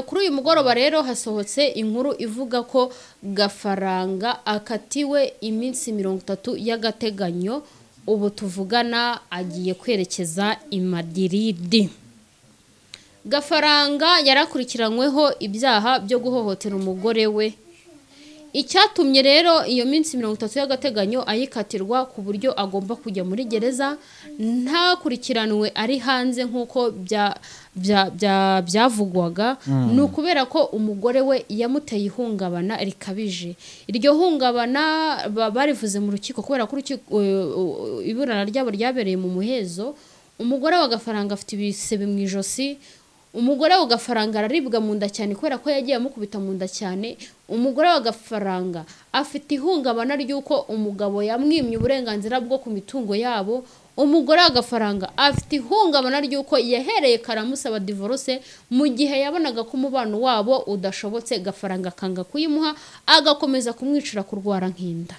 Kuri uyu mugoroba rero hasohotse inkuru ivuga ko Gafaranga akatiwe iminsi 30 y'agateganyo. Ubu tuvugana agiye kwerekeza i Madiridi. Gafaranga yarakurikiranyweho ibyaha byo guhohotera umugore we. Icyatumye rero iyo minsi 30 y'agateganyo ayikatirwa ku buryo agomba kujya muri gereza, ntakurikiranwe ari hanze nk'uko byavugwaga, ni ukubera ko umugore we yamuteye ihungabana rikabije. Iryo hungabana barivuze mu rukiko kubera ko iburana ryabo ryabereye mu muhezo. Umugore wa Gafaranga afite ibisebe mu ijosi. Umugore wa Gafaranga araribwa mu nda cyane kubera ko yagiye amukubita mu nda cyane. Umugore wa Gafaranga afite ihungabana ry'uko umugabo yamwimye uburenganzira bwo ku mitungo yabo. Umugore wa Gafaranga afite ihungabana ry'uko yahereye kare amusaba divorce mu gihe yabonaga ko umubano wabo udashobotse, Gafaranga akanga kuyimuha, agakomeza kumwicira kurwara nk'inda.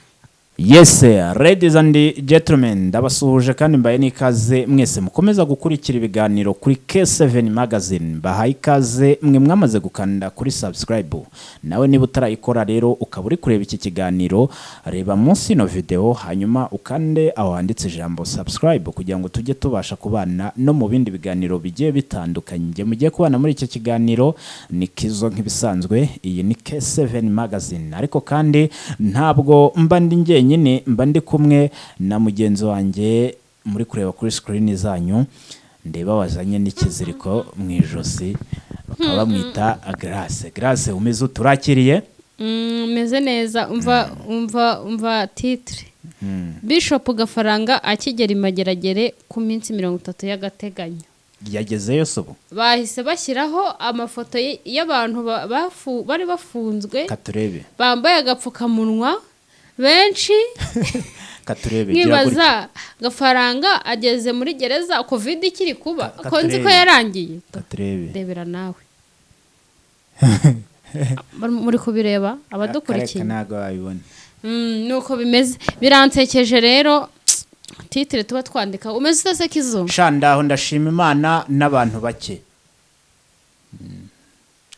Yes, ladies and gentlemen, ndabasuhuje kandi mbaye n'ikaze mwese mukomeza gukurikira ibiganiro kuri K7 Magazine. Bahaye ikaze mwe mwamaze gukanda kuri subscribe. Nawe niba utarayikora rero ukaba uri kureba iki kiganiro, reba munsi ino video hanyuma ukande aho handitse ijambo subscribe kugira ngo tujye tubasha kubana no mu bindi biganiro bigiye bitandukanye. Njye mugiye kubana muri iki kiganiro ni Kizo nk'ibisanzwe, iyi ni K7 Magazine. Ariko kandi ntabwo mba ndi njyenyine, mba ndi kumwe na mugenzi wanjye muri kureba kuri screen zanyu, ndeba wazanye n'ikiziriko mu ijosi, bakaba bamwita Grace. Grace, umeze ute? Urakiriye? Meze neza. Umva, umva, umva titre: Bishop Gafaranga akigera i Mageragere ku minsi 30 y'agateganyo. Yagezeyo se ubu? Bahise bashyiraho amafoto y'abantu bari bafunzwe Katurebe. bambaye agapfukamunwa benshi. Katurebe, gira gutya. Nkibaza, Gafaranga ageze muri gereza COVID ikiri kuba, ko nzi ko Katurebe. yarangiye? Katurebe. Rebera nawe. Muri kubireba, abadukurikiye? Kareka, ntabwo wabibona. Nuko bimeze, biransekeje rero titre tuba twandika. Umeze ute se, Kizo? Sha, ndaho, ndashima Imana n'abantu bake.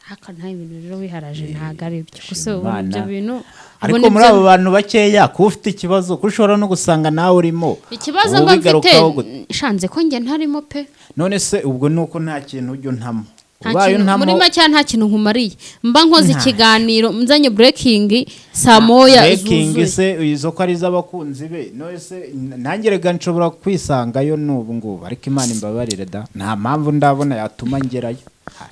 Haka nta ibintu rero wiharaje, ntabwo ari byo gusa Ndashima ubona ibyo Imana. bintu Ariko ubona muri abo bantu bakeya, kuba ufite ikibazo ko ushobora no gusanga nawe urimo. Ikibazo Ubu mba mfite bigarukaho gute? Shanze ko njye ntarimo pe. None se ubwo ni uko nta kintu ujya untamo? Nta Ubaye kintu, untamo muri make nta kintu nkumariye. Mba nkoze ikiganiro nzanye breaking saa 1 Breaking zuzuye. se izo ko ari iz'abakunzi be? None se nanjye rega nshobora kwisangayo n'ubu ngubu, ariko Imana imbabarire da, nta mpamvu ndabona yatuma ngerayo.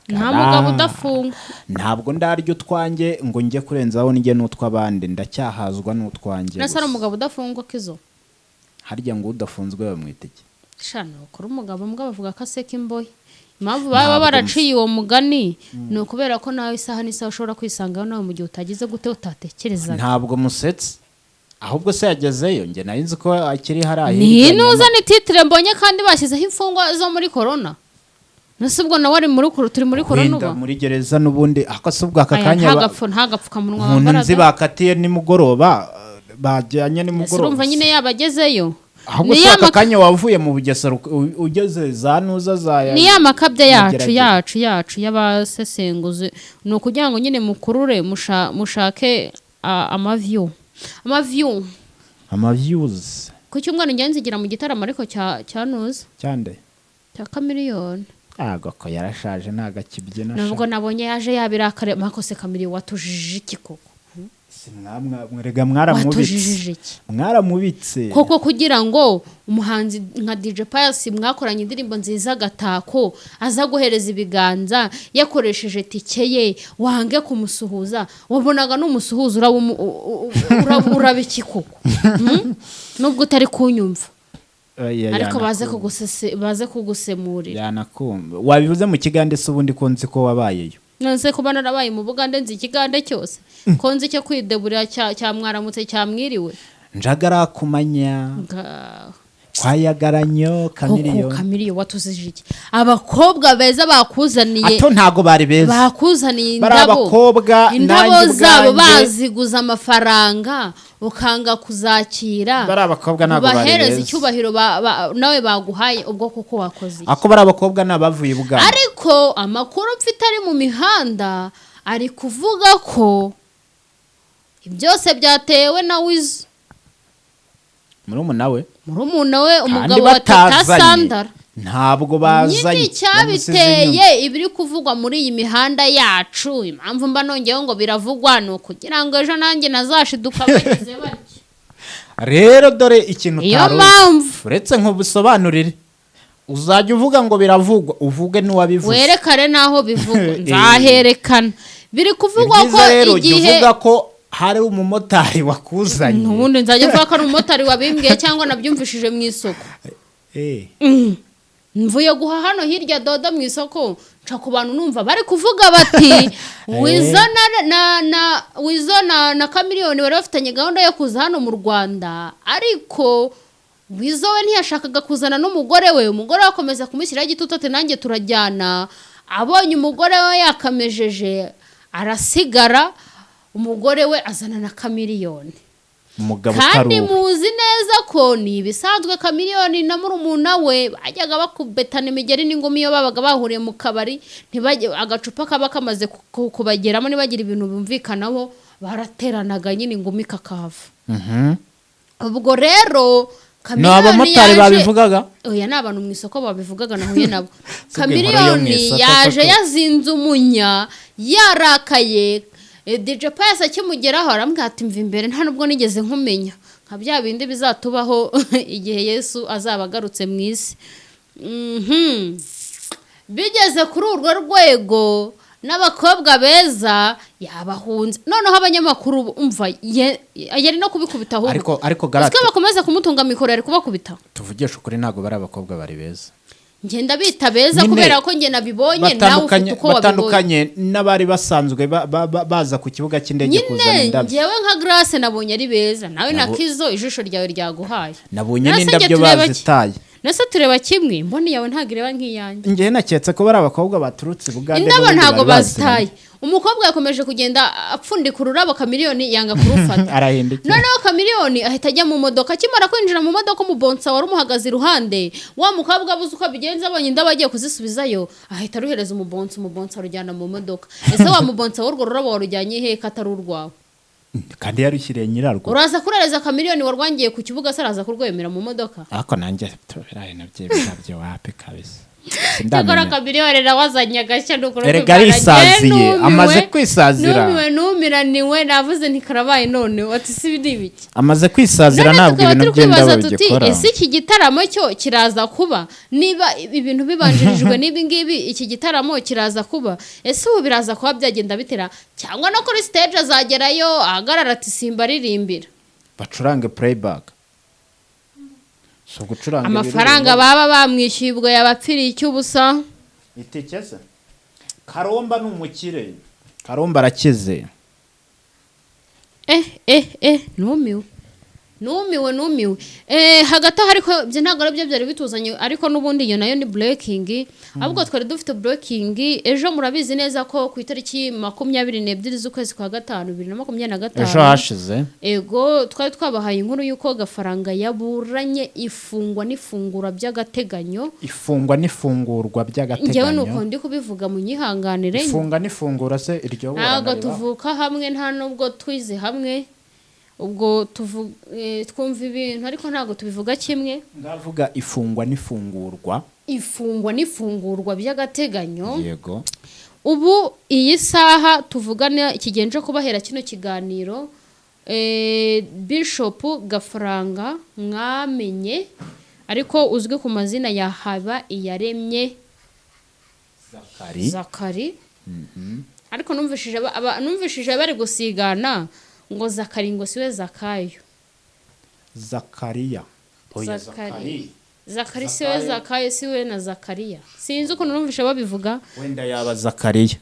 Nta mugabo udafungwa. Ntabwo ndarya utwanjye ngo njye kurenzaho njye n'utw'abandi, ndacyahazwa n'utwanjye Nase ari gusa. umugabo udafungwa, Kizo? Harya ngo udafunzwe bamwita iki? Shana, ukora umugabo mbwa bavuga ko aseka imbohe. Impamvu baba Ntabwo baraciye uwo mugani ni ukubera ko nawe isaha n'isaha ushobora kwisangaho nawe mu gihe utagize gute, utatekerezaga. Ntabwo musetse. Ahubwo se yagezeyo? Njye nari nzi ko akiri hariya Ni hirya. nuza ni titre mbonye, kandi bashyizeho imfungwa zo muri corona. Nase ubwo nawe ari muri turi muri corona? Wenda Uba muri gereza n'ubundi ako se ubwo aka Aya, kanya nta gapfukamunwa umuntu nzi bambaraga. bakatiye nimugoroba, bajyanye Ese nimugoroba. urumva nyine yabagezeyo? Ahubwo Ni se ya aka kanya wavuye mu Bugesera ugeze za nuza za ni ya makabya yacu Mageragere. yacu y'abasesenguzi, ni ukugira ngo nyine mukurure mushake amaview, amaview. Amavyuzi. Ku cyumweru njya nzigira mu gitaramo, ariko cya nuza Cyande? Cya Chameleone. Ntabwo ko yarashaje, ntabwo akibyina. Nubwo nabonye yaje yabirakare makose. Chameleone, watujije iki koko? Si mwarega mwaramubitse. Watujijije iki? Mwaramubitse. Koko kugira ngo umuhanzi nka DJ Pius mwakoranye indirimbo nziza Gatako aza guhereza ibiganza yakoresheje tike ye, wange kumusuhuza? Wabonaga n'umusuhuza uraba iki koko? Hmm? Nubwo utari kunyumva. Oya, ariko baze yanakumva. Baze kugusemurira. Yanakumva. Wabivuze mu Kigande se ubundi, ko nzi ko wabayeyo? Nonese kuba narabaye mu Bugande nzi Ikigande cyose, ko nzi icyo kwideburira cya mwaramutse, cya mwiriwe? Njagara kumanya. Ngaho. Kwayagaranyo Koko. Chameleone. Chameleone, watuzije iki? Abakobwa beza bakuzaniye. Ato ntago bari beza. Bakuzaniye Bari indabo. abakobwa Indabo nanjye zabo ubwanjye baziguza amafaranga. Ukanga kuzakira. Bari abakobwa ntabwo bari Ubahereza beza. icyubahiro nawe baguhaye, ubwo kuko wakoze iki? Ako bari abakobwa ni abavuye i Buganda. Ariko amakuru mfite ari mu mihanda ari kuvuga ko byose byatewe na Wizo. Murumuna we. Murumuna we, Kandi umugabo wa Teta batazanye. Sandara. Ntabwo bazanye. Nyine icyabiteye, ibiri kuvugwa muri iyi mihanda yacu, impamvu mba nongeyeho ngo biravugwa, ni ukugira ngo ejo nanjye nazashiduka bageze batyo. Rero dore ikintu Iyo utari uzi. mpamvu. Uretse nkubusobanurire, uzajya uvuga ngo biravugwa, uvuge n'uwabivuze. Werekane n'aho bivugwa, nzaherekana. Biri kuvugwa ko Ibyiza rero ujya igihe uvuga ko hari umumotari wakuzanye. N'ubundi nzajya mvuga ko ari umumotari wabimbwiye cyangwa nabyumvishije mu isoko. Mvuye guha hano hirya dodo mu isoko, nca ku bantu numva bari kuvuga bati Wizo na Wizo na Chameleone bari bafitanye gahunda yo kuza hano mu Rwanda, ariko Wizo we ntiyashakaga kuzana n'umugore we. Umugore we akomeza kumushyiraho igitutu ati nanjye turajyana. Abonye umugore we yakamejeje, arasigara, umugore we azana na Chameleone. Umugabo Kandi utari uwe. muzi neza ko ni ibisanzwe, Chameleone na murumuna we bajyaga bakubetana imigeri n'ingumi iyo babaga bahuriye mu kabari, ntibajye agacupa kaba kamaze kubageramo, ntibagire ibintu bumvikanaho, barateranaga nyine ingumi kakahava. Ubwo rero Ni abamotari babivugaga? Oya, ni abantu mu isoko babivugaga nahuye nabo. Si ubwo inkuru yo mu Chameleone isoko yaje koko. yazinze umunya, yarakaye. DJ Pius akimugeraho aramubwira ati mva imbere, nta nubwo nigeze nkumenya, nka bya bindi bizatubaho igihe Yesu azaba agarutse mu isi. Bigeze kuri urwo rwego, n'abakobwa beza yabahunze. Noneho abanyamakuru, umva, yari no kubikubita ahubwo. Ariko Uziko Garate, bakomeza kumutunga mikoro, yari kubakubita. Tuvugishe ukuri, ntabwo bari abakobwa bari beza. Ngenda bita beza Nyine kubera ko njye nabibonye, nawe ufite batandukanye uko wabibonye. Batandukanye n'abari basanzwe baza ku kibuga cy'indege kuzana Nyine indabyo. ngewe nka Grace nabonye ari beza, nawe na Kizo ijisho ryawe ryaguhaye. Nabonye Nase njye n'indabyo tureba bazitaye. Nase tureba kimwe, imboni yawe ntabwo ireba nk'iyanjye. Njyewe naketse ko bari abakobwa baturutse i Bugande Indabo n'ubundi ntabwo bari baziranye. bazitaye. Umukobwa yakomeje kugenda apfundika ururabo, Chameleone yanga kurufata. Arahindukira. Noneho Chameleone ahita ajya mu modoka. Akimara kwinjira mu modoka, umubonsa wari umuhagaze iruhande, wa mukobwa abuze uko abigenza, abonye indabo agiye kuzisubizayo, ahita aruhereza umubonsa, umubonsa arujyana mu modoka. Ese wa mubonsa w'urwo rurabo warujyanye he ko atari urwawe? Kandi yarushyiriye nyirarwo. Uraza kurereza Chameleone warwangiye ku kibuga se, araza kurwemera mu modoka? Ariko nanjye biraye nabyo nabyo wapi kabisa. Cyakora Sindamenya. Chameleone nawe azanye agashya, ni ukuri Erega kw'Imana. arisaziye, Njye numiwe, amaze kwisazira. numiwe, numiraniwe, navuze nti karabaye none, ati si ibi ni ibiki? Amaze kwisazira. None Ntabwo tukaba ibintu turi kwibaza by'indabo tuti bigikora. ese iki gitaramo cyo kiraza kuba? Niba ibintu bibanjirijwe n'ibi ngibi, iki gitaramo kiraza kuba? Ese ubu biraza kuba byagenda bitera, cyangwa no kuri stage azagerayo ahagarara ati simba aririmbira? Bacurange playback, si ugucuranga Amafaranga ibiririmbo. baba bamwishyuye ubwo yabapfiriye icy'ubusa. Itike se? Karomba ni umukire, Karomba arakize. Numiwe, numiwe, numiwe. Hagati aho ariko ibyo ntabwo ari byo byari bituzanye, ariko n'ubundi iyo nayo ni breaking. Ahubwo twari dufite breaking ejo. Murabizi neza ko ku itariki 22 z'ukwezi kwa gatanu 2025, Ejo hashize. Ego, twari twabahaye inkuru y'uko Gafaranga yaburanye ifungwa n'ifungura by'agateganyo. Ifungwa n'ifungurwa Njyewe by'agateganyo. nuko ndi kubivuga, munyihanganire. Ifunga n'ifungura se iryo burana Ntabwo ribaho? tuvuka hamwe, nta nubwo twize hamwe. Ubwo twumva ibintu ariko ntabwo tubivuga kimwe. Ndavuga ifungwa n'ifungurwa. Ifungwa n'ifungurwa by'agateganyo. Yego. Ubu iyi saha tuvugana kigenje kubahera kino kiganiro, Bishop Gafaranga mwamenye ariko uzwi ku mazina ya Haba Iyaremye Zakari. Zakari, ariko numvishije bari gusigana ngo Zakari ngo siwe Zakayo. Zakariya. Oya. Zakari. Zakari siwe Zakayo, siwe na Zakariya, sinzi ukuntu numvishe babivuga. Wenda yaba Zakariya.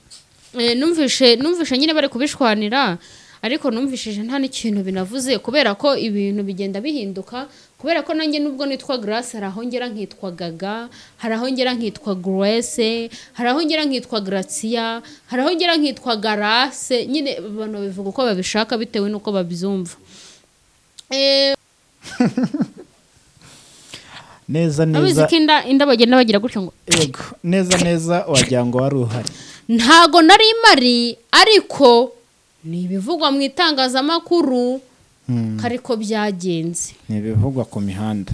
Numvishe nyine bari kubishwanira, ariko numvishije nta n'ikintu binavuze, kubera ko ibintu bigenda bihinduka, kubera ko nanjye nubwo nitwa Grace, hari aho ngera nkitwa Gaga, hari aho ngera nkitwa Grace, hari aho ngera nkitwa Gracia, hari aho ngera nkitwa Garase. Nyine abantu babivuga uko babishaka bitewe n'uko babyumva. Neza Abizi neza. ko inda bagenda bagira gutyo ngo Yego, neza neza, wagira ngo wari uhari. Ntago nari mari, ariko ni ibivugwa mu itangazamakuru kariko byagenze. Ni ibivugwa ku mihanda,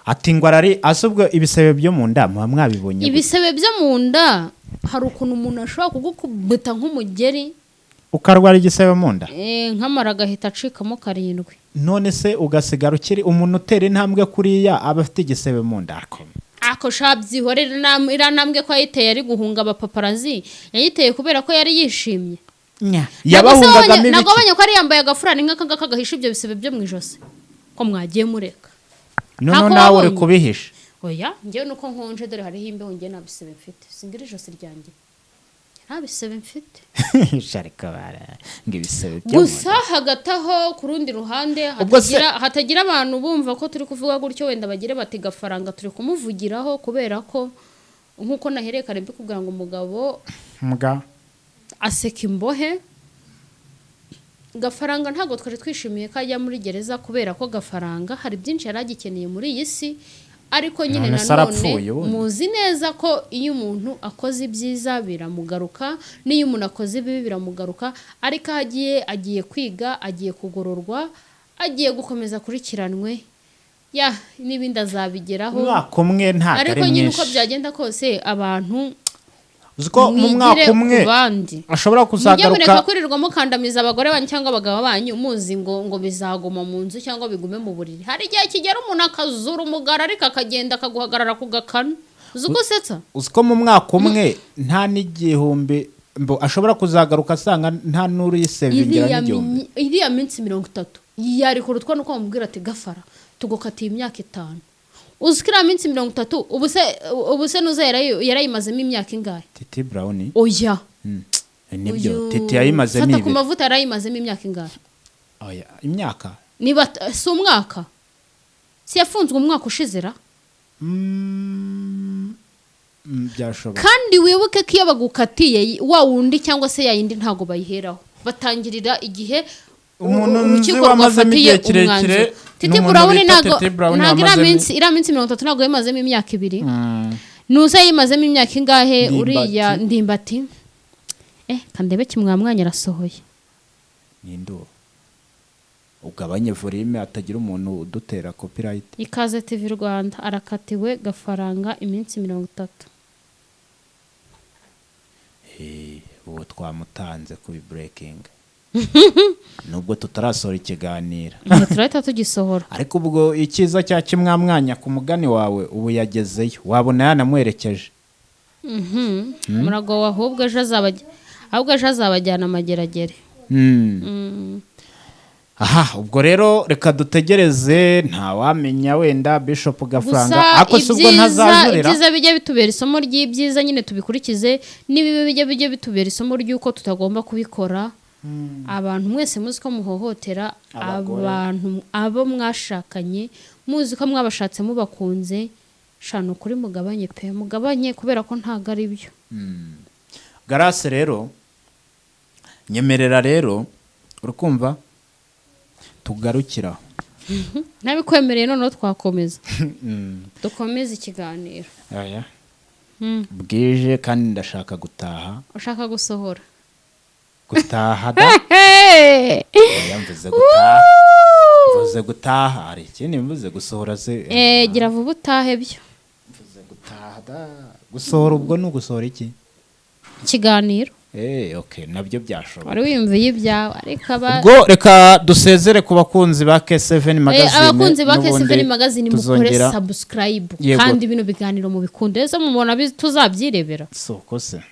ati ngo arari asubwo ibisebe byo mu nda muba mwabibonye gute? Ibisebe byo mu nda, hari ukuntu umuntu ashobora kugukubita nk'umugeri, Ukarwara igisebe mu nda. Nk'amara agahita acikamo karindwi. None se ugasigara ukiri umuntu utera intambwe kuriya aba afite igisebe mu nda? Ako sha, byihorere. Iriya ntambwe ko yayiteye ari guhunga abapaparazi, yayiteye kubera ko yari yishimye? Yabahungagamo Ntabwo ibiki? wabonye ko yari yambaye agafurari nk'aka ngaka gahisha ibyo bisebe byo mu ijosi, ko mwagiye mureka? Noneho Ntako nawe uri wabonye? kubihisha. Oya, njyewe nuko nkonje, dore hariho imbeho. Njye nta bisebe mfite, singira ijosi ryanjye, nta bisebe mfite. Sharika bara ngo ibisebe byo mu Gusa hagati aho, ku rundi ruhande, Ubwo se- hatagira abantu bumva ko turi kuvuga gutyo, wenda bagire bati Gafaranga turi kumuvugiraho, kubera ko nk'uko nahereye kare mbikubwira ngo umugabo mbwa aseka imbohe. Gafaranga ntabwo twari twishimiye ko ajya muri gereza, kubera ko Gafaranga hari byinshi yari agikeneye muri iyi si, ariko nyine None se nanone arapfuye ubundi? muzi neza ko iyo umuntu akoze ibyiza biramugaruka, n'iyo umuntu akoze ibibi biramugaruka. Ariko aho agiye, agiye kwiga, agiye kugororwa, agiye gukomeza akurikiranwe, ya n'ibindi azabigeraho. Umwaka umwe ntabwo Ariko ari nyine uko mwinshi. byagenda kose, abantu Uzi ko mu mwaka mwigire umwe ku bandi. ashobora Mujye kuzagaruka. mureka kwirirwa mukandamiza abagore banyu cyangwa abagabo banyu, muzi ngo bizaguma mu nzu cyangwa bigume mu buriri. Hari igihe kigera umuntu akazura umugara, ariko akagenda akaguhagarara ku gakanu. Uzi uko usetsa? Uzi ko mu mwaka umwe nta n'igihumbi mbo ashobora kuzagaruka asanga nta n'urisevingira Iriya n'igihumbi? Iriya minsi 30 yari kurutwa nuko bamubwira ati: "Gafara, tugukatiye imyaka 5." Uzi ko iriya minsi 30, ubu se nuza yarayimazemo imyaka ingahe? Titi Brown? Oya. Nibyo. Uyu Titi yayimazemo Fata ku 2. Mavuta yarayimazemo imyaka ingahe? Oya, imyaka? Niba si umwaka, si yafunzwe umwaka ushize ra? Byashoboka. Kandi wibuke ko iyo bagukatiye wa wundi cyangwa se ya yindi, ntabwo bayiheraho, batangirira igihe Umuntu nzi urukiko wamazemo rwafatiye igihe kirekire umwanzuro. ni Titi umuntu Brown bita ntabwo Titi Brown ntabwo iriya wamazemo minsi 30 ntabwo yamazemo imyaka 2. Nuza yimazemo imyaka ingahe? Ndimbati. Uriya Ndimbati, kandebe kimwamwanya arasohoye. Ninde uwo? Ugabanye volume hatagira umuntu udutera copyright. Ikaze TV Rwanda, arakatiwe Gafaranga iminsi 30. Uwo twamutanze kubi breaking nubwo tutarasohora ikiganiro. Igihe turahita tugisohora. Ariko ubwo icyiza cya kimwamwanya ku mugani wawe, ubu yagezeyo, wabona yanamuherekeje. Muragowe, ahubwo ejo azabajyana amageragere. Aha, ubwo rero reka dutegereze, ntawamenya, wenda Bishop Gafaranga Gusa ariko si ubwo ibyiza ntazajurira. Ibyiza bijya bitubera isomo ry'ibyiza nyine, tubikurikize, n'ibibi bijya bitubera isomo ry'uko tutagomba kubikora. Abantu mwese muzi ko muhohotera Abagore. abantu abo mwashakanye, muzi ko mwabashatse mubakunze, shana ukuri, mugabanye pe, mugabanye, kubera ko ntabwo ari byo. Garase rero, nyemerera rero, urikumva, tugarukira. Ntabikwemereye. Noneho twakomeza, dukomeze ikiganiro. Aya. Bwije kandi ndashaka gutaha. Ushaka gusohora? Gutaha da. Oya, mvuze gutaha, mvuze gutaha, hari ikindi mvuze? Gusohora se? Gira vuba utahe byo. Mvuze gutaha da. Gusohora ubwo ni ugusohora iki? Ikiganiro. Okay, nabyo byashoboka. Wari wiyumviye ibyawe, ariko aba Ubwo reka dusezere ku bakunzi ba K7 Magazine. Abakunzi ba N'ubundi K7 Magazine, mukore tuzongera subscribe. Yego. Kandi bino biganiro mubikunde, ese mubona tuzabyirebera? Soko se.